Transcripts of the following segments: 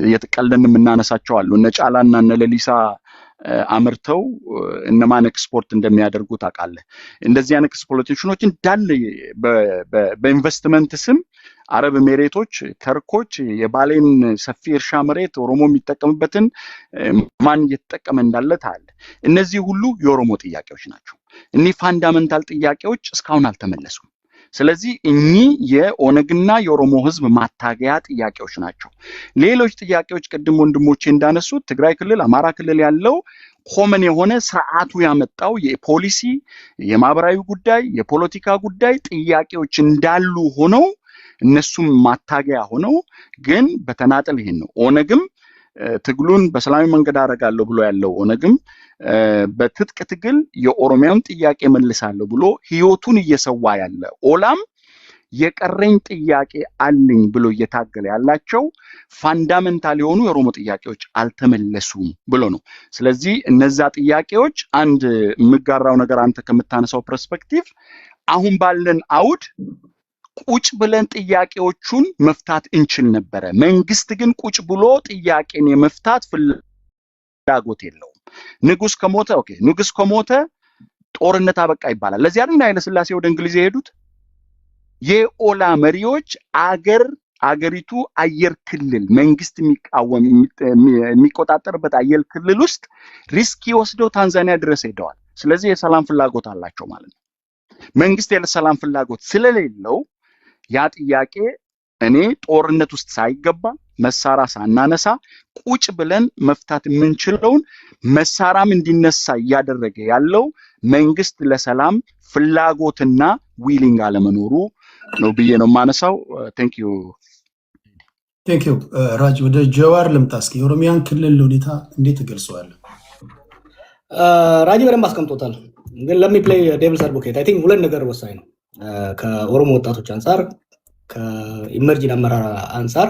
እየተቀለድን የምናነሳቸው አሉ። እነ ጫላና እነ ሌሊሳ አምርተው እነማን ኤክስፖርት እንደሚያደርጉ ታውቃለህ። እንደዚህ አይነት exploitation ኦች እንዳለ በኢንቨስትመንት ስም አረብ ኤሜሬቶች፣ ተርኮች የባሌን ሰፊ እርሻ መሬት ኦሮሞ የሚጠቀምበትን ማን እየተጠቀመ እንዳለ ታያለህ። እነዚህ ሁሉ የኦሮሞ ጥያቄዎች ናቸው። እኒህ fundamental ጥያቄዎች እስካሁን አልተመለሱም። ስለዚህ እኚህ የኦነግና የኦሮሞ ህዝብ ማታገያ ጥያቄዎች ናቸው። ሌሎች ጥያቄዎች ቅድም ወንድሞቼ እንዳነሱት ትግራይ ክልል፣ አማራ ክልል ያለው common የሆነ ስርዓቱ ያመጣው የፖሊሲ፣ የማህበራዊ ጉዳይ፣ የፖለቲካ ጉዳይ ጥያቄዎች እንዳሉ ሆነው እነሱም ማታገያ ሆነው ግን በተናጠል ይሄን ነው። ኦነግም ትግሉን በሰላማዊ መንገድ አደርጋለሁ ብሎ ያለው ኦነግም በትጥቅ ትግል የኦሮሚያን ጥያቄ መልሳለሁ ብሎ ህይወቱን እየሰዋ ያለ ኦላም የቀረኝ ጥያቄ አለኝ ብሎ እየታገለ ያላቸው fundamental የሆኑ የኦሮሞ ጥያቄዎች አልተመለሱም ብሎ ነው። ስለዚህ እነዛ ጥያቄዎች አንድ የምጋራው ነገር አንተ ከምታነሳው perspective አሁን ባለን አውድ ቁጭ ብለን ጥያቄዎቹን መፍታት እንችል ነበረ። መንግስት ግን ቁጭ ብሎ ጥያቄን የመፍታት ፍላጎት የለውም። ንጉስ ከሞተ okay፣ ንጉስ ከሞተ ጦርነት አበቃ ይባላል። ለዚህ አይደል ኃይለ ሥላሴ ወደ እንግሊዝ የሄዱት? የኦላ መሪዎች አገሪቱ አየር ክልል መንግስት የሚቃወም የሚቆጣጠርበት አየር ክልል ውስጥ risk ወስደው ታንዛኒያ ድረስ ሄደዋል። ስለዚህ የሰላም ፍላጎት አላቸው ማለት ነው። መንግስት የሰላም ፍላጎት ስለሌለው ያ ጥያቄ እኔ ጦርነት ውስጥ ሳይገባ፣ መሳሪያ ሳናነሳ ቁጭ ብለን መፍታት የምንችለውን መሳሪያም እንዲነሳ እያደረገ ያለው መንግስት ለሰላም ፍላጎትና willing አለመኖሩ ነው ብዬ ነው የማነሳው። Thank you. Thank you ራጅ። ወደ ጀዋር ልምጣ እስኪ። የኦሮሚያን ክልል ሁኔታ እንዴት ትገልጸዋለህ? ራጂ በደንብ አስቀምጦታል። ግን let me play devil's advocate. I think ሁለት ነገር ወሳኝ ነው። ከኦሮሞ ወጣቶች አንጻር፣ ከ emerging አመራር አንጻር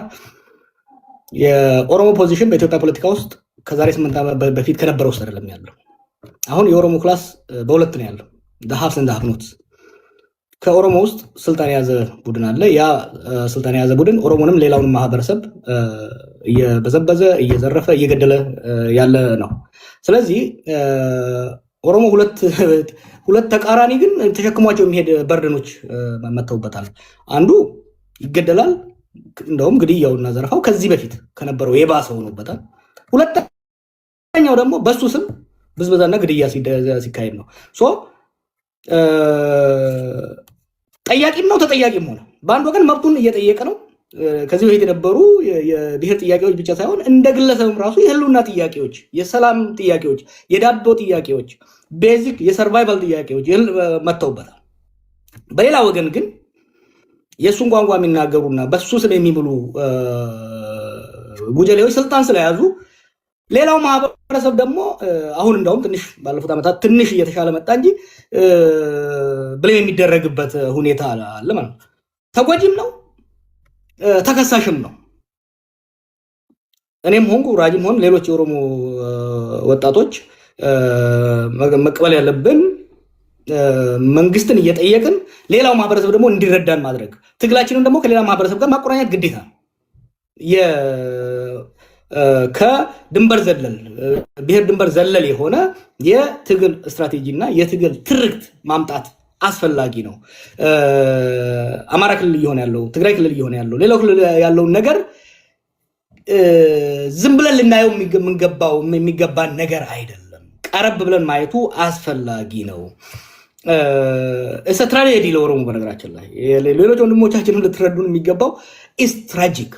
የኦሮሞ position በኢትዮጵያ ፖለቲካ ውስጥ ከዛሬ 8 ዓመት በፊት ከነበረው ውስጥ አይደለም ያለው። አሁን የኦሮሞ class በሁለት ነው ያለው፣ haves and have nots። ከኦሮሞ ውስጥ ስልጣን የያዘ ቡድን አለ። ያ ስልጣን የያዘ ቡድን ኦሮሞንም ሌላውንም ማህበረሰብ እየበዘበዘ፣ እየዘረፈ፣ እየገደለ ያለ ነው። ስለዚህ ኦሮሞ ሁለት ሁለት ተቃራኒ ግን ተሸክሟቸው የሚሄድ burden ኦች መጥተውበታል። አንዱ ይገደላል። እንደውም ግድያውና ዘረፋው ከዚህ በፊት ከነበረው የባሰ ሆኖበታል። ሁለተኛው ደግሞ በሱ ስም ብዝበዛና ግድያ ሲካሄድ ነው። So ጠያቂም ነው ተጠያቂም ሆነ። በአንድ ወገን መብቱን እየጠየቀ ነው። ከዚህ በፊት የነበሩ የብሔር ጥያቄዎች ብቻ ሳይሆን እንደ ግለሰብም ራሱ የህልውና ጥያቄዎች፣ የሰላም ጥያቄዎች፣ የዳቦ ጥያቄዎች፣ basic የ survival ጥያቄዎች መጥተውበታል። በሌላ ወገን ግን የእሱን ቋንቋ የሚናገሩና በሱ ስም የሚምሉ ጉጀሌዎች ስልጣን ስለያዙ ሌላው ማህበረሰብ ደግሞ አሁን እንደውም ትንሽ ባለፉት ዓመታት ትንሽ እየተሻለ መጣ እንጂ blame የሚደረግበት ሁኔታ አለ ማለት ነው። ተጎጂም ነው፣ ተከሳሽም ነው። እኔም ሆንኩ ራጅም ሆን ሌሎች የኦሮሞ ወጣቶች መቀበል ያለብን መንግስትን እየጠየቅን ሌላው ማህበረሰብ ደግሞ እንዲረዳን ማድረግ፣ ትግላችንን ደግሞ ከሌላ ማህበረሰብ ጋር ማቆራኘት ግዴታ ነው። ከድንበር ዘለል፣ ብሔር ድንበር ዘለል የሆነ የትግል ስትራቴጂ እና የትግል ትርክት ማምጣት አስፈላጊ ነው። አማራ ክልል እየሆነ ያለው፣ ትግራይ ክልል እየሆነ ያለው፣ ሌላው ክልል ያለውን ነገር ዝም ብለን ልናየው የሚገባን ነገር አይደለም። ቀረብ ብለን ማየቱ አስፈላጊ ነው። It's a tragedy ለኦሮሞ። በነገራችን ላይ ሌሎች ወንድሞቻችንን ልትረዱን የሚገባው it's tragic።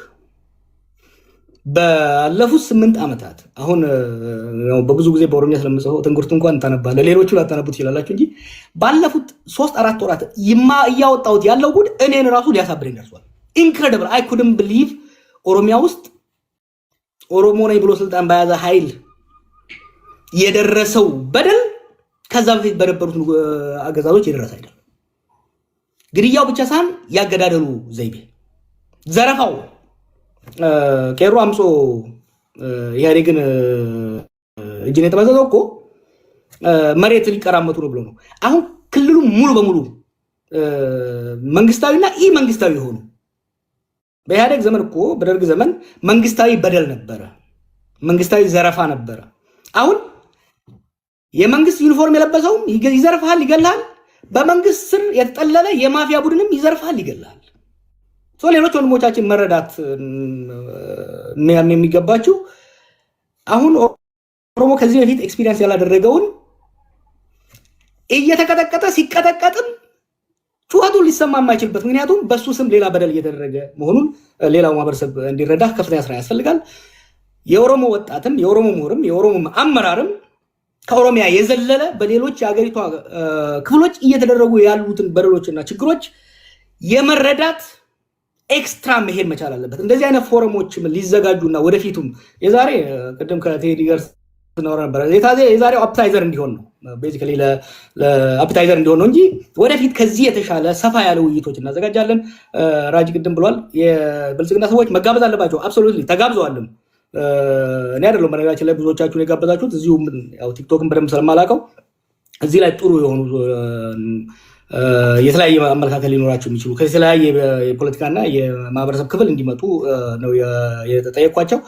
ባለፉት 8 ዓመታት አሁን በብዙ ጊዜ በኦሮምኛ ስለምጽፈው ትንግርቱ እንኳን ታነባለህ፣ ሌሎቹ ላታነቡ ትችላላችሁ እንጂ ባለፉት 3-4 ወራት እያወጣሁት ያለው ጉድ እኔን ራሱ ሊያሳብደኝ ደርሷል። Incredible. I couldn't believe ኦሮሚያ ውስጥ ኦሮሞ ነኝ ብሎ ስልጣን በያዘ ኃይል የደረሰው በደል ከዛ በፊት በነበሩት አገዛዞች የደረሰ አይደለም። ግድያው ብቻ ሳይሆን ያገዳደሉ ዘይቤ፣ ዘረፋው፣ ቄሮ አምጾ ኢህአዴግን እጅን የተመዘዘው እኮ መሬት ሊቀራመቱ ነው ብሎ ነው። አሁን ክልሉ ሙሉ በሙሉ መንግስታዊና ኢ መንግስታዊ የሆኑ በኢህአዴግ ዘመን እኮ፣ በደርግ ዘመን መንግስታዊ በደል ነበረ፣ መንግስታዊ ዘረፋ ነበረ። አሁን የመንግስት ዩኒፎርም የለበሰውም ይዘርፍሃል፣ ይገልሃል። በመንግስት ስር የተጠለለ የማፊያ ቡድንም ይዘርፍሃል፣ ይገልሃል። So ሌሎች ወንድሞቻችን መረዳት የሚገባችው አሁን ኦሮሞ ከዚህ በፊት experience ያላደረገውን እየተቀጠቀጠ፣ ሲቀጠቀጥም ጩኸቱን ሊሰማ የማይችልበት፣ ምክንያቱም በሱ ስም ሌላ በደል እየተደረገ መሆኑን ሌላው ማህበረሰብ እንዲረዳ ከፍተኛ ስራ ያስፈልጋል። የኦሮሞ ወጣትም፣ የኦሮሞ ምሁርም፣ የኦሮሞ አመራርም ከኦሮሚያ የዘለለ በሌሎች የሀገሪቷ ክፍሎች እየተደረጉ ያሉትን በደሎችና ችግሮች የመረዳት extra መሄድ መቻል አለበት። እንደዚህ አይነት ፎረሞችም ሊዘጋጁና ወደፊቱም የዛሬ ቅድም ከቴዲ ጋር ስናወራ ነበረ፣ የዛሬው appetizer እንዲሆን ነው፣ basically ለ appetizer እንዲሆን ነው እንጂ ወደፊት ከዚህ የተሻለ ሰፋ ያለ ውይይቶች እናዘጋጃለን። ራጅ ቅድም ብሏል። የብልጽግና ሰዎች መጋበዝ አለባቸው። Absolutely ተጋብዘዋልም። እኔ አይደለሁም በነገራችን ላይ ብዙዎቻችሁን የጋበዛችሁት። እዚሁ ያው ቲክቶክን በደንብ ስለማላውቀው እዚህ ላይ ጥሩ የሆኑ የተለያየ አመለካከት ሊኖራቸው የሚችሉ ከተለያየ የፖለቲካና የማህበረሰብ ክፍል እንዲመጡ ነው የተጠየኳቸው።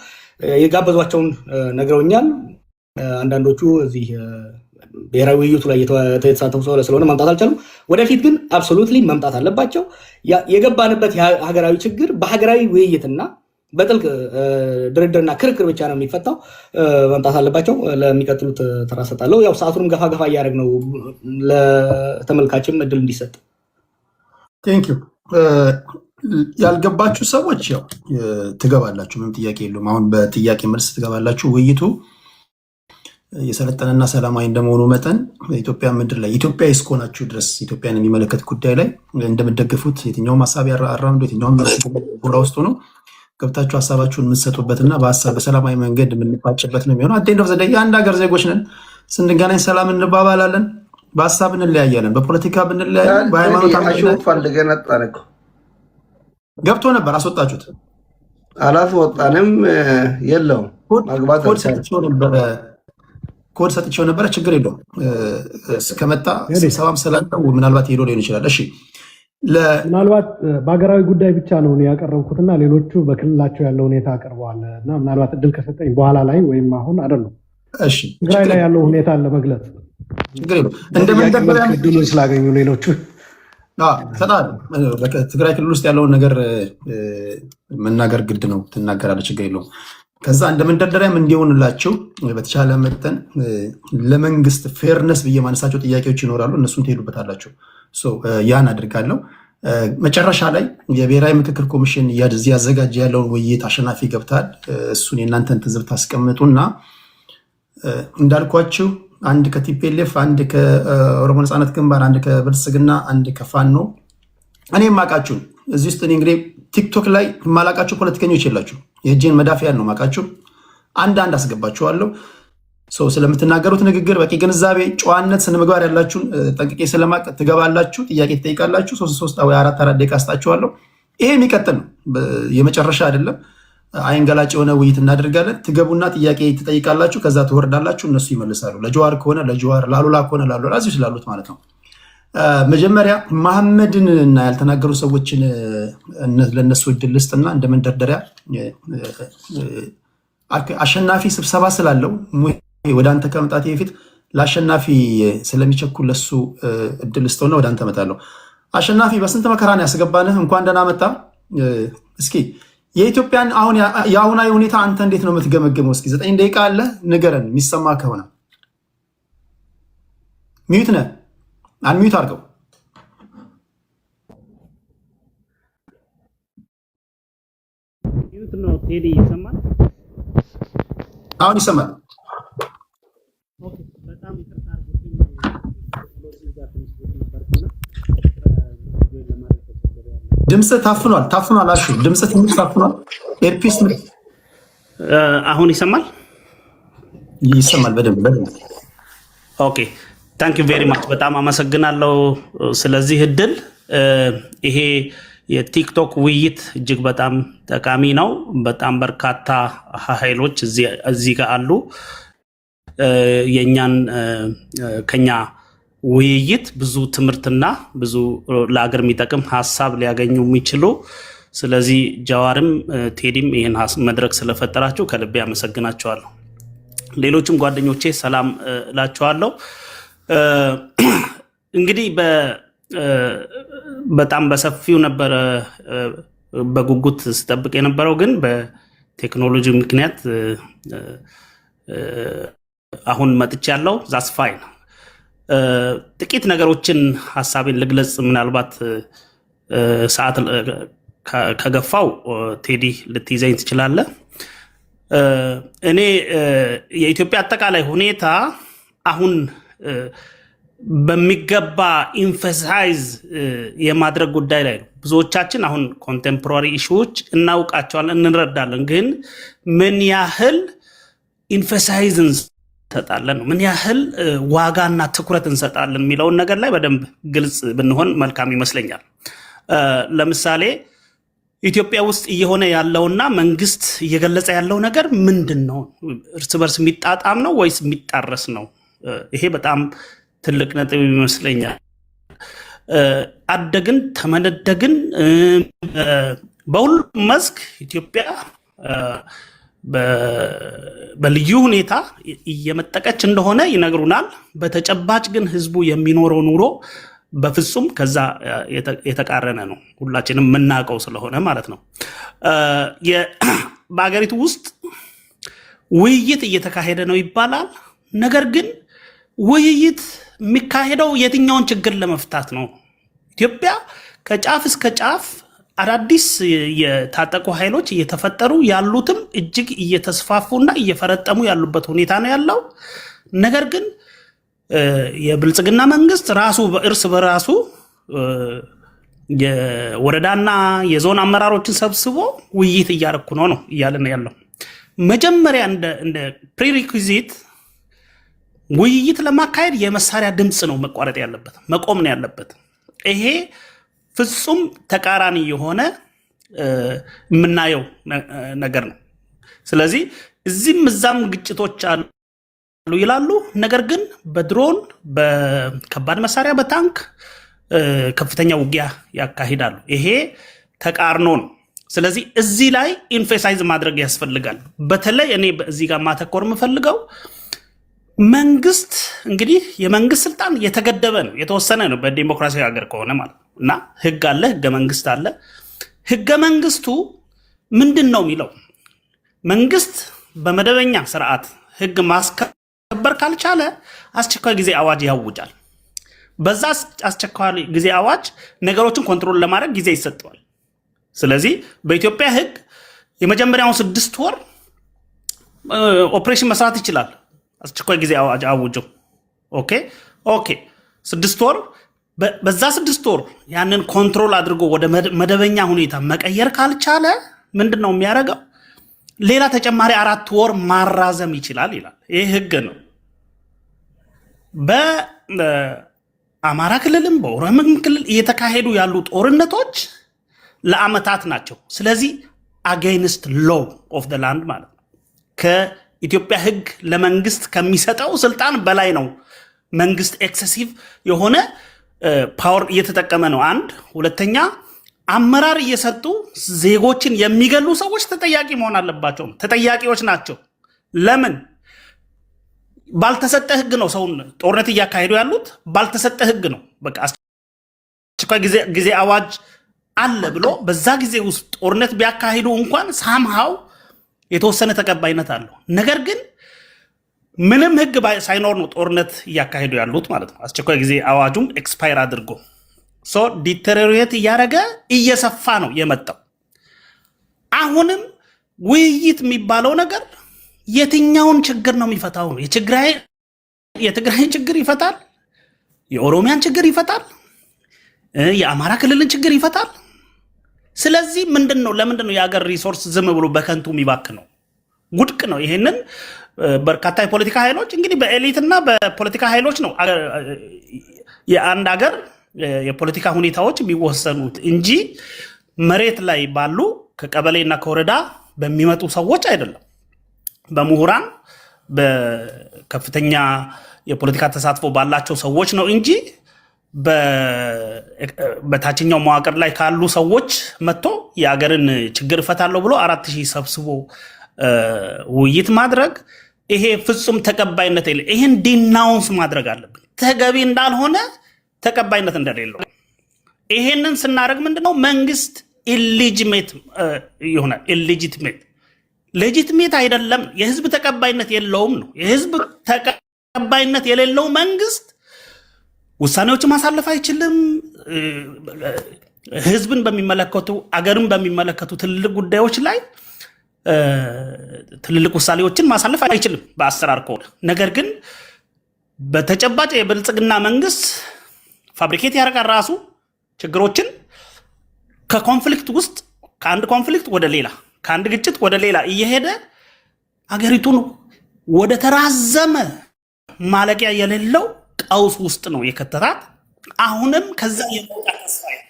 የጋበዟቸውን ነግረውኛል። አንዳንዶቹ እዚህ ብሔራዊ ውይይቱ ላይ የተሳተፉ ሰው ስለሆነ መምጣት አልቻሉም። ወደፊት ግን absolutely መምጣት አለባቸው። የገባንበት ሀገራዊ ችግር በሀገራዊ ውይይትና በጥልቅ ድርድርና ክርክር ብቻ ነው የሚፈታው። መምጣት አለባቸው። ለሚቀጥሉት ተራ እሰጣለሁ። ያው ሰዓቱንም ገፋ ገፋ እያደረግ ነው ለተመልካችም እድል እንዲሰጥ። Thank you። ያልገባችሁ ሰዎች ያው ትገባላችሁ፣ ምንም ጥያቄ የለውም። አሁን በጥያቄ መልስ ትገባላችሁ። ውይይቱ የሰለጠነና ሰላማዊ እንደመሆኑ መጠን በኢትዮጵያ ምድር ላይ ኢትዮጵያ እስከሆናችሁ ድረስ ኢትዮጵያን የሚመለከት ጉዳይ ላይ እንደምትደግፉት የትኛውም ሀሳብ አራምዶ የትኛውም ጎራ ውስጥ ሆኖ ገብታችሁ ሀሳባችሁን የምትሰጡበትና በሀሳብ በሰላማዊ መንገድ የምንፋጭበት ነው የሚሆነው። At the end of the day የአንድ ሀገር ዜጎች ነን። ስንገናኝ ሰላም እንባባላለን፣ በሀሳብ እንለያያለን፣ በፖለቲካ ብንለያይ፣ በሃይማኖት አሹ ፈልገን መጣን እኮ። ገብቶ ነበር፣ አስወጣችሁት። አላስወጣንም። የለውም፣ ማግባት ኮድ ሰጥቼው ነበረ፣ ኮድ ሰጥቼው ነበረ። ችግር የለውም፣ ከመጣ ስብሰባም ስላለው ምናልባት ሄዶ ሊሆን ይችላል። እሺ። ምናልባት በሀገራዊ ጉዳይ ብቻ ነው እኔ ያቀረብኩትና ሌሎቹ በክልላቸው ያለው ሁኔታ አቅርበዋል እና ምናልባት እድል ከሰጠኝ በኋላ ላይ ወይም አሁን አይደለም ትግራይ ላይ ያለው ሁኔታ ለመግለጽ ችግር የለውም። እንደ መንደርደሪያ እድሉን ስላገኙ ሌሎቹ እሰጥሃለሁ። ትግራይ ክልል ውስጥ ያለውን ነገር መናገር ግድ ነው፣ ትናገራለህ። ችግር የለውም። ከዛ እንደ መንደርደሪያም እንዲሆንላቸው በተቻለ መጠን ለመንግስት fairness ብዬ ማነሳቸው ጥያቄዎች ይኖራሉ። እነሱን ትሄዱበታላችሁ። ያን አድርጋለሁ። መጨረሻ ላይ የብሔራዊ ምክክር ኮሚሽን እያዘጋጀ ያለውን ውይይት አሸናፊ ገብታል። እሱን የእናንተን ትዝብት ታስቀምጡና እንዳልኳችሁ አንድ ከ TPLF፣ አንድ ከኦሮሞ ነፃነት ግንባር፣ አንድ ከብልጽግና፣ አንድ ከፋኖ፣ እኔ የማውቃችሁን እዚህ ውስጥ እኔ እንግዲህ ቲክቶክ ላይ የማላውቃችሁ ፖለቲከኞች የላችሁ። የእጄን መዳፊያ ነው የማውቃችሁ። አንድ አንድ አስገባችኋለሁ። So ስለምትናገሩት ንግግር በቂ ግንዛቤ፣ ጨዋነት፣ ስነምግባር ያላችሁን ጠንቅቄ ስለማቅ ትገባላችሁ፣ ጥያቄ ትጠይቃላችሁ። ሶስት ሶስት ወይ አራት አራት ደቂቃ አስጣችኋለሁ። ይሄ የሚቀጥል ነው፣ የመጨረሻ አይደለም። አይን ገላጭ የሆነ ውይይት እናደርጋለን። ትገቡና ጥያቄ ትጠይቃላችሁ፣ ከዛ ትወርዳላችሁ፣ እነሱ ይመልሳሉ። ለጀዋር ከሆነ ለጀዋር፣ ላሉላ ከሆነ ላሉላ፣ እዚሁ ስላሉት ማለት ነው። መጀመሪያ መሐመድን እና ያልተናገሩ ሰዎችን ለእነሱ እድል ልስጥና እንደ መንደርደሪያ አሸናፊ ስብሰባ ስላለው ወደ አንተ ከመምጣቴ በፊት ለአሸናፊ ስለሚቸኩል ለሱ እድል ልስጠውና ወደ አንተ እመጣለሁ። አሸናፊ፣ በስንት መከራ ነው ያስገባንህ። እንኳን ደህና መጣ። እስኪ የኢትዮጵያን አሁን የአሁናዊ ሁኔታ አንተ እንዴት ነው የምትገመግመው? እስኪ 9 ደቂቃ አለ፣ ንገረን የሚሰማ ከሆነ። Mute ነህ፣ unmute አድርገው። Mute ነው ቴዲ፣ ይሰማል? አሁን ይሰማል። Okay፣ በጣም ይቅርታ አድርጉልኝ። እዚህ ጋር ትንሽ ቤት ነበርኩና join ለማድረግ ተቸግሬያለሁ። ድምፅህ ታፍኗል፣ ታፍኗል። አሹ፣ ድምፅህ ትንሽ ታፍኗል። Earpiece አሁን ይሰማል? ይሰማል በደንብ በደንብ። Okay, thank you very much፣ በጣም አመሰግናለሁ ስለዚህ እድል። ይሄ የቲክቶክ ውይይት እጅግ በጣም ጠቃሚ ነው። በጣም በርካታ ኃይሎች እዚህ ጋር አሉ። የእኛን ከኛ ውይይት ብዙ ትምህርትና ብዙ ለአገር የሚጠቅም ሀሳብ ሊያገኙ የሚችሉ ስለዚህ ጃዋርም ቴዲም ይህን መድረክ ስለፈጠራችሁ ከልቤ አመሰግናቸዋለሁ። ሌሎችም ጓደኞቼ ሰላም እላችኋለሁ። እንግዲህ በጣም በሰፊው ነበረ በጉጉት ስጠብቅ የነበረው፣ ግን በቴክኖሎጂ ምክንያት አሁን መጥቻለሁ። That's fine። ጥቂት ነገሮችን ሀሳቤን ልግለጽ። ምናልባት ሰዓት ከገፋው ቴዲ ልትይዘኝ ትችላለህ። እኔ የኢትዮጵያ አጠቃላይ ሁኔታ አሁን በሚገባ emphasize የማድረግ ጉዳይ ላይ ነው። ብዙዎቻችን አሁን contemporary issue ዎች እናውቃቸዋለን፣ እንረዳለን። ግን ምን ያህል emphasize እንሰጣለን ነው፣ ምን ያህል ዋጋና ትኩረት እንሰጣለን የሚለውን ነገር ላይ በደንብ ግልጽ ብንሆን መልካም ይመስለኛል። ለምሳሌ ኢትዮጵያ ውስጥ እየሆነ ያለውና መንግስት እየገለጸ ያለው ነገር ምንድን ነው? እርስ በርስ የሚጣጣም ነው ወይስ የሚጣረስ ነው? ይሄ በጣም ትልቅ ነጥብ ይመስለኛል። አደግን ተመነደግን፣ በሁሉም መስክ ኢትዮጵያ በልዩ ሁኔታ እየመጠቀች እንደሆነ ይነግሩናል። በተጨባጭ ግን ህዝቡ የሚኖረው ኑሮ በፍጹም ከዛ የተቃረነ ነው። ሁላችንም የምናውቀው ስለሆነ ማለት ነው። በአገሪቱ ውስጥ ውይይት እየተካሄደ ነው ይባላል። ነገር ግን ውይይት የሚካሄደው የትኛውን ችግር ለመፍታት ነው? ኢትዮጵያ ከጫፍ እስከ ጫፍ አዳዲስ የታጠቁ ኃይሎች እየተፈጠሩ ያሉትም እጅግ እየተስፋፉና እየፈረጠሙ ያሉበት ሁኔታ ነው ያለው። ነገር ግን የብልጽግና መንግስት ራሱ እርስ በራሱ የወረዳና የዞን አመራሮችን ሰብስቦ ውይይት እያረኩ ነው ነው እያለን ያለው። መጀመሪያ እንደ prerequisite ውይይት ለማካሄድ የመሳሪያ ድምፅ ነው መቋረጥ ያለበት፣ መቆም ነው ያለበት። ይሄ ፍጹም ተቃራኒ የሆነ የምናየው ነገር ነው። ስለዚህ እዚህም እዛም ግጭቶች አሉ ይላሉ። ነገር ግን በድሮን፣ በከባድ መሳሪያ፣ በታንክ ከፍተኛ ውጊያ ያካሂዳሉ። ይሄ ተቃርኖ ነው። ስለዚህ እዚህ ላይ emphasize ማድረግ ያስፈልጋል። በተለይ እኔ እዚህ ጋር ማተኮር የምፈልገው መንግስት እንግዲህ የመንግስት ስልጣን የተገደበ ነው፣ የተወሰነ ነው በዲሞክራሲያዊ ሀገር ከሆነ ማለት ነው። እና ህግ አለ፣ ህገ መንግስት አለ። ህገ መንግስቱ ምንድን ነው የሚለው? መንግስት በመደበኛ ስርዓት ህግ ማስከበር ካልቻለ አስቸኳይ ጊዜ አዋጅ ያውጃል። በዛ አስቸኳይ ጊዜ አዋጅ ነገሮችን control ለማድረግ ጊዜ ይሰጠዋል። ስለዚህ በኢትዮጵያ ህግ የመጀመሪያውን 6 ወር ኦፕሬሽን መስራት ይችላል። አስቸኳይ ጊዜ አዋጅ አውጆ okay 6 ወር፣ በዛ 6 ወር ያንን control አድርጎ ወደ መደበኛ ሁኔታ መቀየር ካልቻለ ምንድን ነው የሚያደርገው? ሌላ ተጨማሪ 4 ወር ማራዘም ይችላል ይላል። ይህ ህግ ነው። በአማራ ክልልም በኦሮሚያም ክልል እየተካሄዱ ያሉ ጦርነቶች ለአመታት ናቸው። ስለዚህ against law of the land ማለት ነው። ከኢትዮጵያ ህግ ለመንግስት ከሚሰጠው ስልጣን በላይ ነው። መንግስት excessive የሆነ power እየተጠቀመ ነው። አንድ ሁለተኛ፣ አመራር እየሰጡ ዜጎችን የሚገሉ ሰዎች ተጠያቂ መሆን አለባቸው። ተጠያቂዎች ናቸው። ለምን? ባልተሰጠ ህግ ነው ሰውን ጦርነት እያካሄዱ ያሉት፣ ባልተሰጠ ህግ ነው። በቃ አስቸኳይ ጊዜ አዋጅ አለ ብሎ በዛ ጊዜ ውስጥ ጦርነት ቢያካሂዱ እንኳን somehow የተወሰነ ተቀባይነት አለው። ነገር ግን ምንም ህግ ሳይኖር ነው ጦርነት እያካሄዱ ያሉት ማለት ነው። አስቸኳይ ጊዜ አዋጁም expire አድርጎ so deteriorate እያደረገ እየሰፋ ነው የመጣው። አሁንም ውይይት የሚባለው ነገር የትኛውን ችግር ነው የሚፈታው ነው? የትግራይን ችግር ይፈታል? የኦሮሚያን ችግር ይፈታል? የአማራ ክልልን ችግር ይፈታል? ስለዚህ ምንድን ነው፣ ለምንድን ነው የሀገር resource ዝም ብሎ በከንቱ የሚባክነው? ውድቅ ነው። ይሄንን በርካታ የፖለቲካ ኃይሎች፣ እንግዲህ በ elite እና በፖለቲካ ኃይሎች ነው የአንድ ሀገር የፖለቲካ ሁኔታዎች የሚወሰኑት እንጂ መሬት ላይ ባሉ ከቀበሌና ከወረዳ በሚመጡ ሰዎች አይደለም። በምሁራን፣ በከፍተኛ የፖለቲካ ተሳትፎ ባላቸው ሰዎች ነው እንጂ በታችኛው መዋቅር ላይ ካሉ ሰዎች መጥቶ የአገርን ችግር እፈታለሁ ብሎ 4,000 ሰብስቦ ውይይት ማድረግ ይሄ ፍጹም ተቀባይነት የለ። ይሄን denounce ማድረግ አለብን። ተገቢ እንዳልሆነ፣ ተቀባይነት እንደሌለው። ይሄንን ስናደርግ ምንድነው መንግስት illegitimate ይሆናል። Illegitimate፣ legitimate አይደለም። የህዝብ ተቀባይነት የለውም ነው። የህዝብ ተቀባይነት የሌለው መንግስት ውሳኔዎችን ማሳለፍ አይችልም። ህዝብን በሚመለከቱ፣ አገርን በሚመለከቱ ትልልቅ ጉዳዮች ላይ ትልልቅ ውሳኔዎችን ማሳለፍ አይችልም በአሰራር ከሆነ። ነገር ግን በተጨባጭ የብልጽግና መንግስት fabricate ያደርጋል ራሱ ችግሮችን፣ ከ conflict ውስጥ ከአንድ conflict ወደ ሌላ፣ ከአንድ ግጭት ወደ ሌላ እየሄደ አገሪቱን ወደ ተራዘመ ማለቂያ የሌለው ቀውስ ውስጥ ነው የከተታት። አሁንም ከዛ የመውጣት ተስፋ የለም።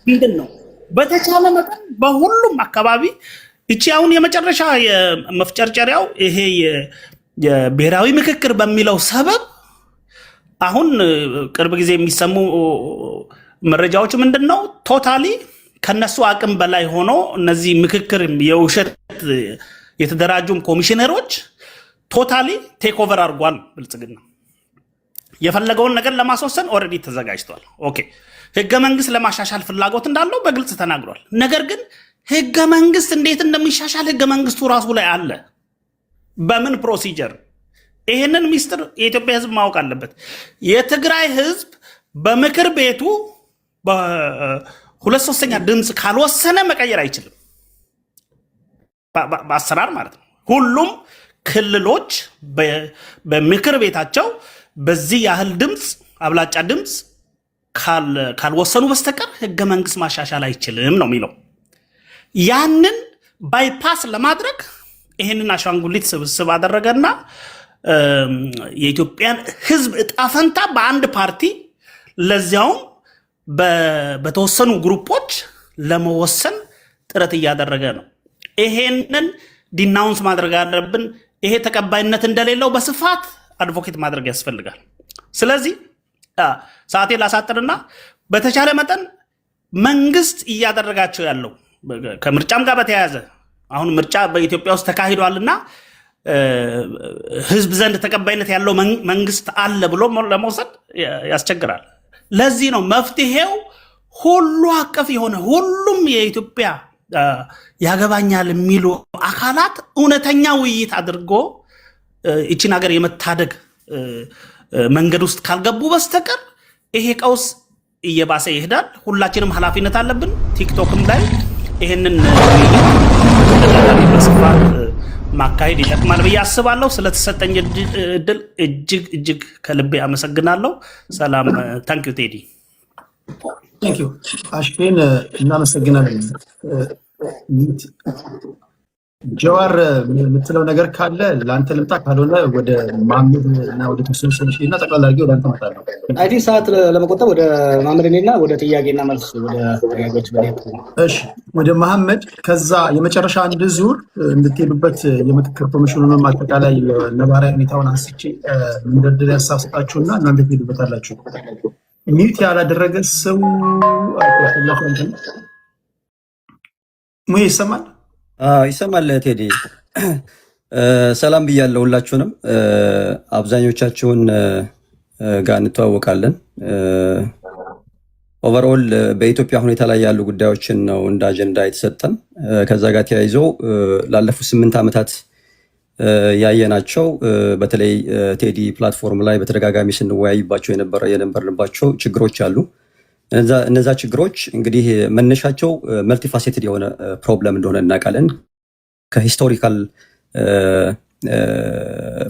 ምንድን ነው በተቻለ መጠን በሁሉም አካባቢ እቺ አሁን የመጨረሻ የመፍጨርጨሪያው ይሄ የብሔራዊ ምክክር በሚለው ሰበብ አሁን ቅርብ ጊዜ የሚሰሙ መረጃዎች ምንድን ነው? Totally ከነሱ አቅም በላይ ሆኖ እነዚህ ምክክር የውሸት የተደራጁም ኮሚሽነሮች totally take over አድርጓል። ብልጽግና የፈለገውን ነገር ለማስወሰን already ተዘጋጅቷል። Okay፣ ህገ መንግስት ለማሻሻል ፍላጎት እንዳለው በግልጽ ተናግሯል። ነገር ግን ህገ መንግስት እንዴት እንደሚሻሻል ህገ መንግስቱ ራሱ ላይ አለ። በምን procedure? ይህንን ሚስጥር የኢትዮጵያ ህዝብ ማወቅ አለበት። የትግራይ ህዝብ በምክር ቤቱ በሁለት ሶስተኛ ድምፅ ካልወሰነ መቀየር አይችልም። በአሰራር ማለት ነው። ሁሉም ክልሎች በምክር ቤታቸው በዚህ ያህል ድምፅ፣ አብላጫ ድምፅ ካልወሰኑ በስተቀር ህገ መንግስት ማሻሻል አይችልም ነው የሚለው። ያንን bypass ለማድረግ ይህንን አሻንጉሊት ስብስብ አደረገና የኢትዮጵያን ህዝብ እጣ ፈንታ በአንድ ፓርቲ ለዚያውም በተወሰኑ group ኦች ለመወሰን ጥረት እያደረገ ነው። ይሄንን denounce ማድረግ አለብን። ይሄ ተቀባይነት እንደሌለው በስፋት advocate ማድረግ ያስፈልጋል። ስለዚህ ሰዓቴን ላሳጥርና በተቻለ መጠን መንግስት እያደረጋቸው ያለው ከምርጫም ጋር በተያያዘ፣ አሁን ምርጫ በኢትዮጵያ ውስጥ ተካሂዷልና ህዝብ ዘንድ ተቀባይነት ያለው መንግስት አለ ብሎ ለመውሰድ ያስቸግራል። ለዚህ ነው መፍትሄው ሁሉ አቀፍ የሆነ፣ ሁሉም የኢትዮጵያ ያገባኛል የሚሉ አካላት እውነተኛ ውይይት አድርጎ ይቺን ሀገር የመታደግ መንገድ ውስጥ ካልገቡ በስተቀር ይሄ ቀውስ እየባሰ ይሄዳል። ሁላችንም ኃላፊነት አለብን። ቲክቶክም ላይ ይህንን ውይይት በተደጋጋሚ በስፋት ማካሄድ ይጠቅማል ብዬ አስባለሁ። ስለተሰጠኝ እድል እጅግ እጅግ ከልቤ አመሰግናለሁ። ሰላም። Thank you ቴዲ። Thank you አሽፌን፣ እናመሰግናለን። ጀዋር፣ የምትለው ነገር ካለ ለአንተ ልምጣ፣ ካልሆነ ወደ መሐመድ እና ወደ ተወሰኑ ሰዎች እና ጠቅላላ አድርጌ ወደ አንተ እመጣለሁ። I think ሰዓት ለመቆጠብ ወደ መሐመድ እኔና ወደ ጥያቄና መልስ፣ ወደ ጥያቄዎች በሄድ። እሺ፣ ወደ መሐመድ፣ ከዛ የመጨረሻ አንድ ዙር እንድትሄዱበት የምክክር ኮሚሽኑንም አጠቃላይ ነባራዊ ሁኔታውን አንስቼ መንደርደሪያ ሀሳብ ሰጣችሁና እናንተ ትሄዱበታላችሁ። Mute ያላደረገ ሰው ሙሄ ይሰማል? ይሰማል ቴዲ። ሰላም ብያለሁ ሁላችሁንም። አብዛኞቻችሁን ጋር እንተዋወቃለን። Overall በኢትዮጵያ ሁኔታ ላይ ያሉ ጉዳዮችን ነው እንደ አጀንዳ የተሰጠን። ከዛ ጋር ተያይዞ ላለፉት 8 ዓመታት ያየናቸው፣ በተለይ ቴዲ platform ላይ በተደጋጋሚ ስንወያይባቸው የነበርንባቸው ችግሮች አሉ። እነዛ ችግሮች እንግዲህ መነሻቸው multifaceted የሆነ problem እንደሆነ እናውቃለን። ከ historical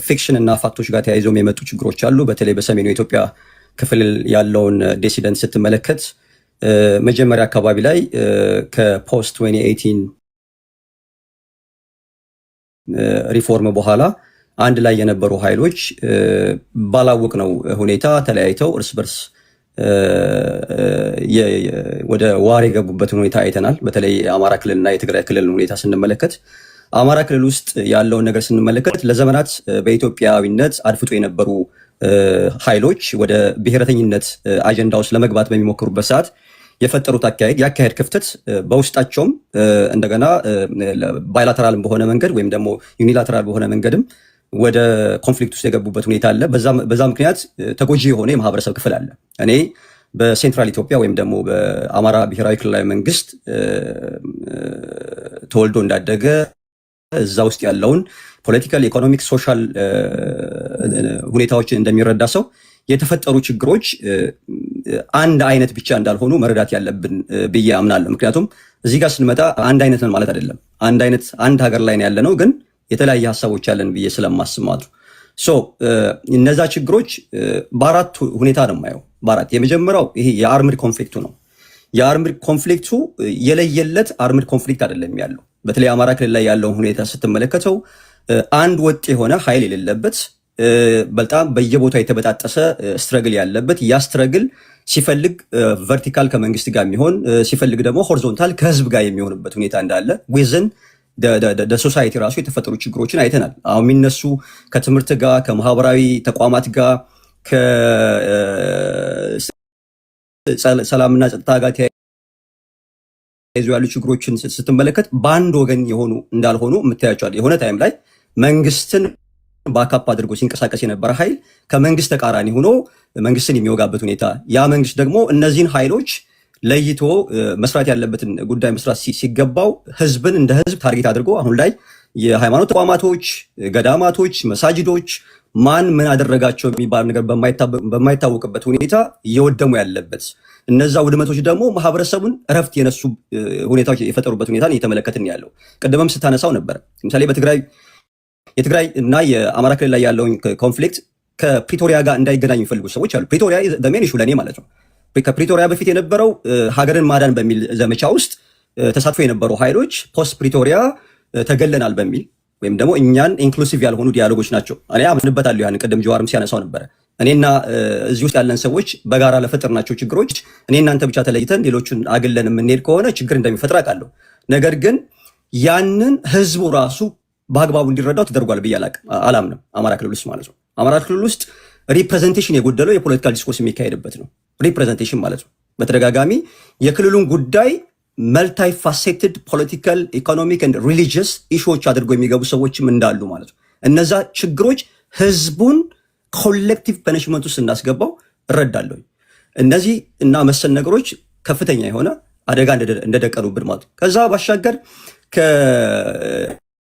fiction እና fact ኦች ጋር ተያይዘውም የመጡ ችግሮች አሉ። በተለይ በሰሜኑ የኢትዮጵያ ክፍል ያለውን dissident ስትመለከት መጀመሪያ አካባቢ ላይ ከ post 2018 ሪፎርም በኋላ አንድ ላይ የነበሩ ኃይሎች ባላወቅነው ሁኔታ ተለያይተው እርስ በርስ ወደ war የገቡበትን ሁኔታ አይተናል። በተለይ የአማራ ክልልና የትግራይ ክልል ሁኔታ ስንመለከት አማራ ክልል ውስጥ ያለውን ነገር ስንመለከት ለዘመናት በኢትዮጵያዊነት አድፍጦ የነበሩ ኃይሎች ወደ ብሔረተኝነት አጀንዳ ውስጥ ለመግባት በሚሞክሩበት ሰዓት የፈጠሩት አካሄድ፣ የአካሄድ ክፍተት በውስጣቸውም እንደገና bilateral በሆነ መንገድ ወይም ደግሞ unilateral በሆነ መንገድም ወደ conflict ውስጥ የገቡበት ሁኔታ አለ። በዛ ምክንያት ተጎጂ የሆነ የማህበረሰብ ክፍል አለ። እኔ በ central ኢትዮጵያ ወይም ደግሞ በአማራ ብሔራዊ ክልላዊ መንግስት ተወልዶ እንዳደገ፣ እዛ ውስጥ ያለውን political፣ economic፣ social ሁኔታዎችን እንደሚረዳ ሰው የተፈጠሩ ችግሮች አንድ አይነት ብቻ እንዳልሆኑ መረዳት ያለብን ብዬ አምናለሁ። ምክንያቱም እዚህ ጋር ስንመጣ አንድ አይነት ነን ማለት አይደለም። አንድ አይነት አንድ ሀገር ላይ ነው ያለነው፣ ግን የተለያየ ሀሳቦች ያለን ብዬ ስለማስብ ማለት ነው። So እነዛ ችግሮች በአራት ሁኔታ ነው የማየው። በአራት። የመጀመሪያው ይሄ የ armed conflict ኡ ነው። የ armed conflict ኡ የለየለት armed conflict አይደለም ያለው። በተለይ አማራ ክልል ላይ ያለውን ሁኔታ ስትመለከተው አንድ ወጥ የሆነ ኃይል የሌለበት፣ በጣም በየቦታው የተበጣጠሰ struggle ያለበት፣ ያ struggle ሲፈልግ vertical ከመንግስት ጋር የሚሆን፣ ሲፈልግ ደግሞ horizontal ከህዝብ ጋር የሚሆንበት ሁኔታ እንዳለ within the society ራሱ የተፈጠሩ ችግሮችን አይተናል። አሁን የሚነሱ ከትምህርት ጋር፣ ከማህበራዊ ተቋማት ጋር፣ ከሰላምና ጸጥታ ጋር ተያይዞ ያሉ ችግሮችን ስትመለከት በአንድ ወገን የሆኑ እንዳልሆኑ የምታያቸዋል። የሆነ time ላይ መንግስትን backup አድርጎ ሲንቀሳቀስ የነበረ ኃይል ከመንግስት ተቃራኒ ሆኖ መንግስትን የሚወጋበት ሁኔታ፣ ያ መንግስት ደግሞ እነዚህን ኃይሎች ለይቶ መስራት ያለበትን ጉዳይ መስራት ሲገባው ህዝብን እንደ ህዝብ target አድርጎ አሁን ላይ የሃይማኖት ተቋማቶች፣ ገዳማቶች፣ መሳጅዶች ማን ምን አደረጋቸው የሚባል ነገር በማይታወቅበት ሁኔታ እየወደሙ ያለበት፣ እነዛ ውድመቶች ደግሞ ማህበረሰቡን እረፍት የነሱ ሁኔታዎች የፈጠሩበት ሁኔታ እየተመለከትን ያለው። ቅድምም ስታነሳው ነበር። ለምሳሌ በትግራይ የትግራይ እና የአማራ ክልል ላይ ያለውን conflict ከፕሪቶሪያ ጋር እንዳይገናኝ የሚፈልጉ ሰዎች አሉ። ፕሪቶሪያ the main issue ለእኔ ማለት ነው። ከፕሪቶሪያ በፊት የነበረው ሀገርን ማዳን በሚል ዘመቻ ውስጥ ተሳትፎ የነበሩ ኃይሎች post ፕሪቶሪያ ተገለናል በሚል ወይም ደግሞ እኛን inclusive ያልሆኑ dialogue ኦች ናቸው። እኔ አምንበታለሁ። ያን ቅድም ጀዋርም ሲያነሳው ነበረ። እኔና እዚህ ውስጥ ያለን ሰዎች በጋራ ለፈጠርናቸው ችግሮች እኔ እናንተ ብቻ ተለይተን ሌሎቹን አግለን የምንሄድ ከሆነ ችግር እንደሚፈጥር አውቃለሁ። ነገር ግን ያንን ህዝቡ ራሱ በአግባቡ እንዲረዳው ተደርጓል ብዬ አላምንም። አማራ ክልል ውስጥ ማለት ነው። አማራ ክልል ውስጥ representation የጎደለው የ political discourse የሚካሄድበት ነው። Representation ማለት ነው። በተደጋጋሚ የክልሉን ጉዳይ multifaceted political፣ economic፣ religious issue ዎች አድርገው የሚገቡ ሰዎችም እንዳሉ ማለት ነው። እነዛ ችግሮች ህዝቡን collective punishment ውስጥ እንዳስገባው እረዳለሁ። እነዚህ እና መሰል ነገሮች ከፍተኛ የሆነ አደጋ እንደደቀኑብን ማለት ነው። ከዛ ባሻገር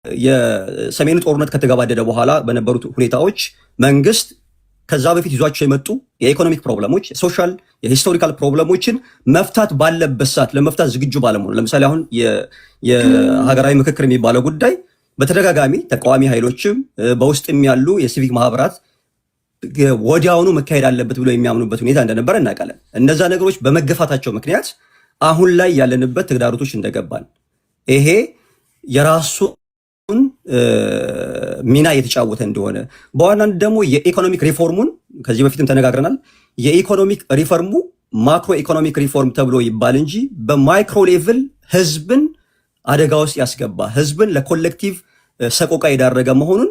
የሰሜኑ ጦርነት ከተገባደደ በኋላ በነበሩት ሁኔታዎች መንግስት ከዛ በፊት ይዟቸው የመጡ የ economic problem ኦች፣ social፣ የ historical problem ኦችን መፍታት ባለበት ሰዓት ለመፍታት ዝግጁ ባለመሆኑ፣ ለምሳሌ አሁን የሀገራዊ ምክክር የሚባለው ጉዳይ በተደጋጋሚ ተቃዋሚ ኃይሎችም በውስጥም ያሉ የሲቪክ ማህበራት ወዲያውኑ መካሄድ አለበት ብሎ የሚያምኑበት ሁኔታ እንደነበረ እናውቃለን። እነዛ ነገሮች በመገፋታቸው ምክንያት አሁን ላይ ያለንበት ተግዳሮቶች እንደገባን ይሄ የራሱን ሚና እየተጫወተ እንደሆነ፣ በዋናነት ደግሞ የ economic reform ኡን ከዚህ በፊትም ተነጋግረናል። የ economic reform ኡ macro economic reform ተብሎ ይባል እንጂ በ micro level ህዝብን አደጋ ውስጥ ያስገባ፣ ህዝብን ለ collective ሰቆቃ የዳረገ መሆኑን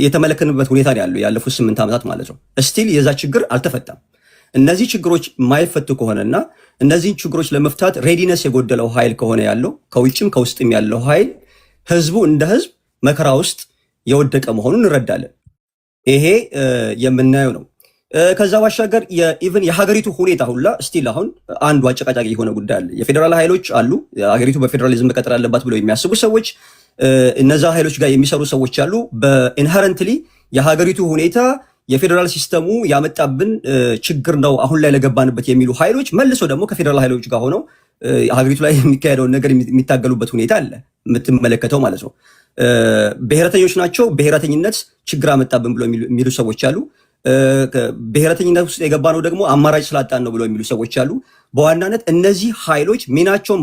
የተመለከትንበት ሁኔታ ነው ያለው ያለፉት 8 ዓመታት ማለት ነው። Still የዛ ችግር አልተፈታም። እነዚህ ችግሮች የማይፈቱ ከሆነና እነዚህን ችግሮች ለመፍታት readiness የጎደለው ኃይል ከሆነ ያለው፣ ከውጭም ከውስጥም ያለው ኃይል፣ ህዝቡ እንደ ህዝብ መከራ ውስጥ የወደቀ መሆኑን እንረዳለን። ይሄ የምናየው ነው። ከዛ ባሻገር even የሀገሪቱ ሁኔታ ሁላ still አሁን አንዱ አጨቃጫቂ የሆነ ጉዳይ አለ። የፌዴራል ኃይሎች አሉ። ሀገሪቱ በፌዴራሊዝም መቀጠል አለባት ብለው የሚያስቡ ሰዎች፣ እነዛ ኃይሎች ጋር የሚሰሩ ሰዎች አሉ። በ inherently የሀገሪቱ ሁኔታ የፌዴራል system ኡ ያመጣብን ችግር ነው አሁን ላይ ለገባንበት የሚሉ ኃይሎች መልሶ ደግሞ ከፌዴራል ኃይሎች ጋር ሆነው ሀገሪቱ ላይ የሚካሄደውን ነገር የሚታገሉበት ሁኔታ አለ የምትመለከተው ማለት ነው። ብሔረተኞች ናቸው። ብሔረተኝነት ችግር አመጣብን ብሎ የሚሉ ሰዎች አሉ። ብሔረተኝነት ውስጥ የገባ ነው ደግሞ አማራጭ ስላጣን ነው ብሎ የሚሉ ሰዎች አሉ። በዋናነት እነዚህ ኃይሎች ሚናቸውን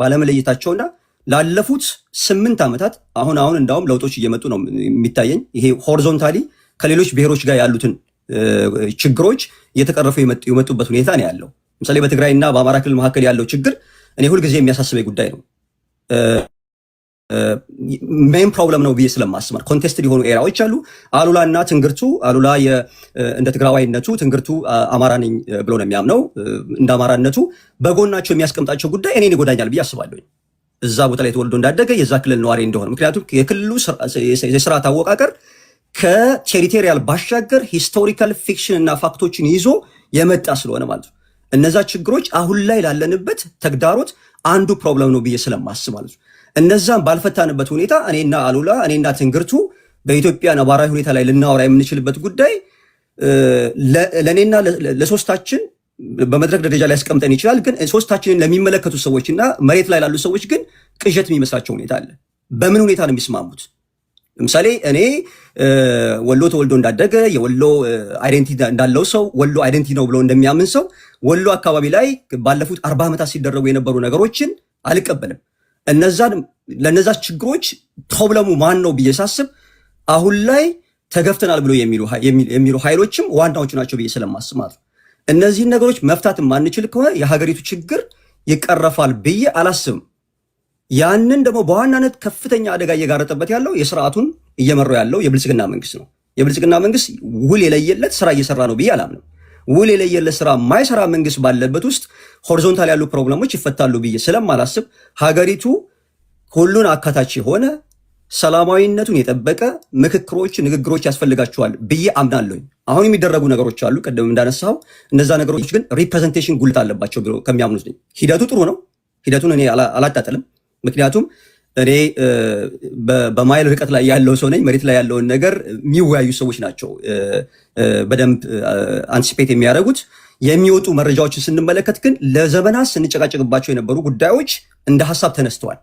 ባለመለየታቸውና ላለፉት 8 ዓመታት አሁን አሁን እንዳውም ለውጦች እየመጡ ነው የሚታየኝ። ይሄ horizontally ከሌሎች ብሔሮች ጋር ያሉትን ችግሮች እየተቀረፉ የመጡበት ሁኔታ ነው ያለው። ለምሳሌ በትግራይና በአማራ ክልል መካከል ያለው ችግር እኔ ሁልጊዜ የሚያሳስበኝ ጉዳይ ነው። Main problem ነው ብዬ ስለማስብ contested የሆኑ area ዎች አሉ። አሉላ እና ትንግርቱ፣ አሉላ እንደ ትግራዋይነቱ፣ ትንግርቱ አማራ ነኝ ብሎ ነው የሚያምነው። እንደ አማራነቱ በጎናቸው የሚያስቀምጣቸው ጉዳይ እኔን ይጎዳኛል ብዬ አስባለሁ። እዛ ቦታ ላይ ተወልዶ እንዳደገ፣ የዛ ክልል ነዋሪ እንደሆነ። ምክንያቱም የክልሉ የስርዓት አወቃቀር ከ territorial ባሻገር historical fiction እና fact ኦችን ይዞ የመጣ ስለሆነ ማለት ነው። እነዛ ችግሮች አሁን ላይ ላለንበት ተግዳሮት አንዱ problem ነው ብዬ ስለማስብ ማለት ነው። እነዛን ባልፈታንበት ሁኔታ እኔና አሉላ፣ እኔና ትንግርቱ በኢትዮጵያ ነባራዊ ሁኔታ ላይ ልናወራ የምንችልበት ጉዳይ ለእኔና ለሶስታችን በመድረክ ደረጃ ሊያስቀምጠን ይችላል። ግን ሶስታችንን ለሚመለከቱ ሰዎች እና መሬት ላይ ላሉ ሰዎች ግን ቅዠት የሚመስላቸው ሁኔታ አለ። በምን ሁኔታ ነው የሚስማሙት? ለምሳሌ እኔ ወሎ ተወልዶ እንዳደገ፣ የወሎ identity እንዳለው ሰው፣ ወሎ identity ነው ብሎ እንደሚያምን ሰው፣ ወሎ አካባቢ ላይ ባለፉት 40 ዓመታት ሲደረጉ የነበሩ ነገሮችን አልቀበልም። እነዛን ለነዛ ችግሮች problem ኡ ማን ነው ብዬ ሳስብ አሁን ላይ ተገፍተናል ብሎ የሚሉ ኃይሎችም ዋናዎቹ ናቸው ብዬ ስለማስብ ማለት ነው። እነዚህን ነገሮች መፍታት የማንችል ከሆነ የሀገሪቱ ችግር ይቀረፋል ብዬ አላስብም። ያንን ደግሞ በዋናነት ከፍተኛ አደጋ እየጋረጠበት ያለው የስርዓቱን እየመራው ያለው የብልጽግና መንግስት ነው። የብልጽግና መንግስት ውል የለየለት ስራ እየሰራ ነው ብዬ አላምንም። ውል የለየለት ስራ የማይሰራ መንግስት ባለበት ውስጥ horizontal ያሉ problem ኦች ይፈታሉ ብዬ ስለማላስብ ሀገሪቱ ሁሉን አካታች የሆነ፣ ሰላማዊነቱን የጠበቀ ምክክሮች፣ ንግግሮች ያስፈልጋቸዋል ብዬ አምናለሁኝ። አሁን የሚደረጉ ነገሮች አሉ፣ ቅድም እንዳነሳው፣ እነዛ ነገሮች ግን representation ጉድለት አለባቸው ብሎ ከሚያምኑት ነኝ። ሂደቱ ጥሩ ነው። ሂደቱን እኔ አላጣጥልም። ምክንያቱም እኔ በማይል ርቀት ላይ ያለው ሰው ነኝ። መሬት ላይ ያለውን ነገር የሚወያዩ ሰዎች ናቸው በደንብ anticipate የሚያደርጉት። የሚወጡ መረጃዎችን ስንመለከት ግን ለዘመናት ስንጨቃጨቅባቸው የነበሩ ጉዳዮች እንደ ሀሳብ ተነስተዋል።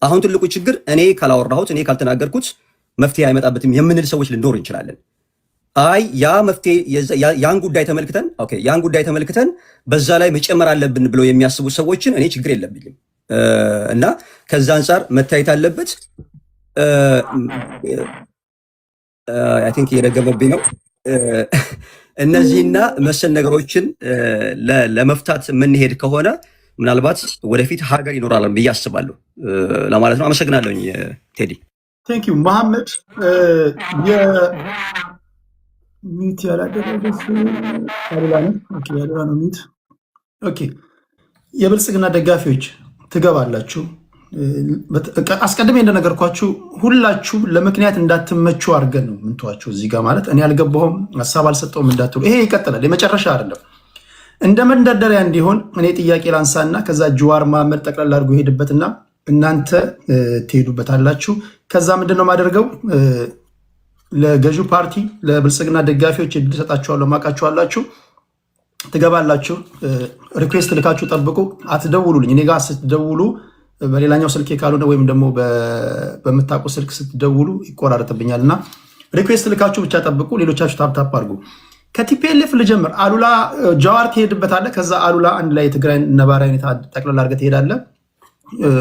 አሁን ትልቁ ችግር እኔ ካላወራሁት፣ እኔ ካልተናገርኩት መፍትሄ አይመጣበትም የምንል ሰዎች ልንኖር እንችላለን። አይ ያ መፍትሄ ያን ጉዳይ ተመልክተን፣ okay፣ ያን ጉዳይ ተመልክተን በዛ ላይ መጨመር አለብን ብለው የሚያስቡ ሰዎችን እኔ ችግር የለብኝም እና ከዛ አንጻር መታየት አለበት። I think እየደገመብኝ ነው። እነዚህና መሰል ነገሮችን ለመፍታት የምንሄድ ከሆነ ምናልባት ወደፊት ሀገር ይኖራል ብዬ አስባለሁ ለማለት ነው። አመሰግናለሁኝ ቴዲ። Thank you መሐመድ። Mute ያላደረገ አሉላ ነው። Okay፣ አሉላ ነው mute። Okay፣ የብልጽግና ደጋፊዎች ትገባላችሁ። አስቀድሜ እንደነገርኳችሁ ሁላችሁም ለምክንያት እንዳትመቹ አድርገን ነው ምንተዋችሁ እዚህ ጋር፣ ማለት እኔ አልገባሁም፣ ሀሳብ አልሰጠውም እንዳትሉ። ይሄ ይቀጥላል፣ የመጨረሻ አይደለም። እንደ መንደርደሪያ እንዲሆን እኔ ጥያቄ ላንሳና ከዛ ጅዋር መሐመድ ጠቅላላ አድርጎ ይሄድበትና እናንተ ትሄዱበታላችሁ። ከዛ ምንድን ነው የማደርገው? ለገዢው ፓርቲ፣ ለብልጽግና ደጋፊዎች እድል ሰጣችኋለሁ። ማቃችኋላችሁ፣ ትገባላችሁ። Request ልካችሁ ጠብቁ። አትደውሉልኝ። እኔ ጋር ስትደውሉ በሌላኛው ስልኬ ካልሆነ ወይም ደግሞ በምታውቁ ስልክ ስትደውሉ ይቆራረጥብኛል እና request ልካችሁ ብቻ ጠብቁ። ሌሎቻችሁ tap tap አድርጉ። ከ TPLF ልጀምር። አሉላ፣ ጀዋር ትሄድበታለህ። ከዛ አሉላ አንድ ላይ የትግራይ ነባራዊ ሁኔታ ጠቅላላ አድርገህ ትሄዳለህ።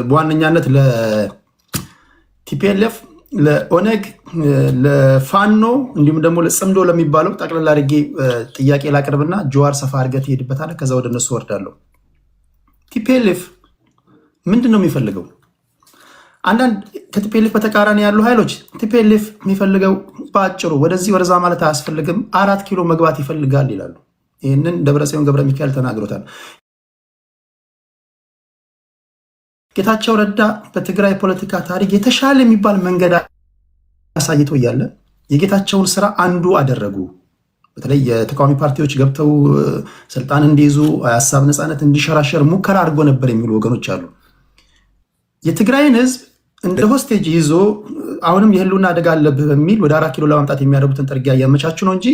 በዋነኛነት ለ TPLF፣ ለኦነግ፣ ለፋኖ እንዲሁም ደግሞ ለጽምዶ ለሚባለው ጠቅላላ አድርጌ ጥያቄ ላቅርብና ጀዋር ሰፋ አድርገህ ትሄድበታለህ። ከዛ ወደ እነሱ ወርዳለሁ። TPLF ምንድን ነው የሚፈልገው? አንዳንድ ከ TPLF በተቃራኒ ያሉ ኃይሎች TPLF የሚፈልገው በአጭሩ ወደዚህ ወደዛ ማለት አያስፈልግም፣ 4 ኪሎ መግባት ይፈልጋል ይላሉ። ይህንን ደብረጽዮን ገብረ ሚካኤል ተናግሮታል። ጌታቸው ረዳ በትግራይ ፖለቲካ ታሪክ የተሻለ የሚባል መንገድ አሳይቶ እያለ የጌታቸውን ስራ አንዱ አደረጉ። በተለይ የተቃዋሚ ፓርቲዎች ገብተው ስልጣን እንዲይዙ፣ ሀሳብ ነፃነት እንዲሸራሸር ሙከራ አድርጎ ነበር የሚሉ ወገኖች አሉ። የትግራይን ህዝብ እንደ hostage ይዞ አሁንም የህልውና አደጋ አለብህ በሚል ወደ 4 ኪሎ ለማምጣት የሚያደርጉትን ጥርጊያ እያመቻቹ ነው እንጂ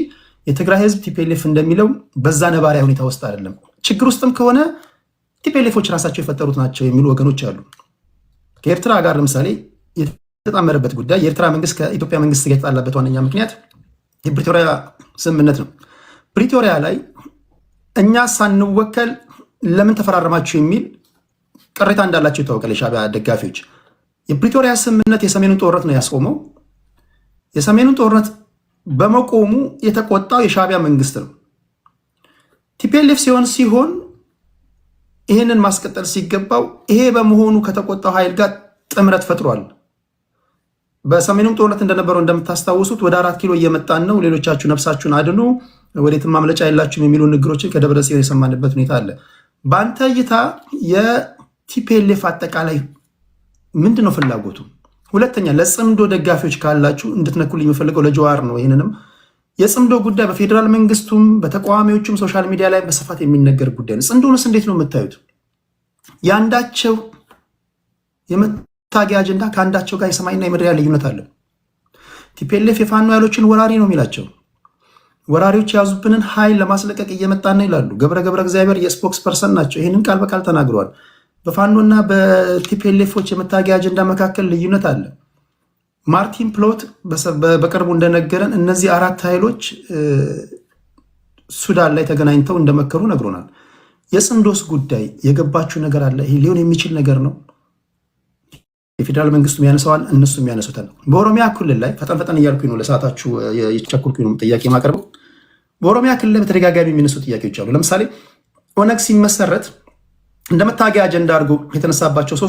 የትግራይ ህዝብ TPLF እንደሚለው በዛ ነባራዊ ሁኔታ ውስጥ አይደለም። ችግር ውስጥም ከሆነ TPLF ኦች ራሳቸው የፈጠሩት ናቸው የሚሉ ወገኖች አሉ። ከኤርትራ ጋር ለምሳሌ የተጣመረበት ጉዳይ፣ የኤርትራ መንግስት ከኢትዮጵያ መንግስት ጋር የተጣላበት ዋነኛ ምክንያት የፕሪቶሪያ ስምምነት ነው። ፕሪቶሪያ ላይ እኛ ሳንወከል ለምን ተፈራረማችሁ የሚል ቅሬታ እንዳላቸው ይታወቃል። የሻዕቢያ ደጋፊዎች የፕሪቶሪያ ስምምነት የሰሜኑን ጦርነት ነው ያስቆመው። የሰሜኑን ጦርነት በመቆሙ የተቆጣው የሻዕቢያ መንግስት ነው። TPLF ሲሆን ሲሆን ይህንን ማስቀጠል ሲገባው ይሄ በመሆኑ ከተቆጣው ኃይል ጋር ጥምረት ፈጥሯል። በሰሜኑም ጦርነት እንደነበረው እንደምታስታውሱት ወደ 4 ኪሎ እየመጣን ነው፣ ሌሎቻችሁ ነፍሳችሁን አድኑ፣ ወዴትም ማምለጫ የላችሁም የሚሉ ንግግሮችን ከደብረ ጽዮን የሰማንበት ሁኔታ አለ። በአንተ እይታ የ TPLF አጠቃላይ ምንድን ነው ፍላጎቱ? ሁለተኛ ለጽምዶ ደጋፊዎች ካላችሁ እንድትነኩልኝ የምፈልገው ለጀዋር ነው። ይህንንም የጽምዶ ጉዳይ በፌዴራል መንግስቱም በተቃዋሚዎቹም social media ላይ በስፋት የሚነገር ጉዳይ ነው። ጽምዶንስ እንዴት ነው የምታዩት? የአንዳቸው የመታገያ አጀንዳ ከአንዳቸው ጋር የሰማይና የምድር ያለ ልዩነት አለ። TPLF የፋኖ ኃይሎችን ወራሪ ነው የሚላቸው። ወራሪዎች የያዙብንን ኃይል ለማስለቀቅ እየመጣን ነው ይላሉ። ገብረ ገብረ እግዚአብሔር የ spokesperson ናቸው። ይህንን ቃል በቃል ተናግረዋል። በፋኖና በ TPLF ኦች የመታገያ አጀንዳ መካከል ልዩነት አለ። ማርቲን ፕሎት በቅርቡ እንደነገረን እነዚህ አራት ኃይሎች ሱዳን ላይ ተገናኝተው እንደመከሩ ነግሮናል። የጽምዶስ ጉዳይ የገባችሁ ነገር አለ? ይሄ ሊሆን የሚችል ነገር ነው። የፌዴራል መንግስቱም ያነሰዋል፣ እነሱም ያነሱታል። በኦሮሚያ ክልል ላይ ፈጠን ፈጠን እያልኩኝ ነው፣ ለሰዓታችሁ የቸኮልኩኝ ነው ጥያቄ ማቀርበው። በኦሮሚያ ክልል ላይ በተደጋጋሚ የሚነሱ ጥያቄዎች አሉ። ለምሳሌ ኦነግ ሲመሰረት እንደ መታገያ አጀንዳ አድርጎ የተነሳባቸው ሶስት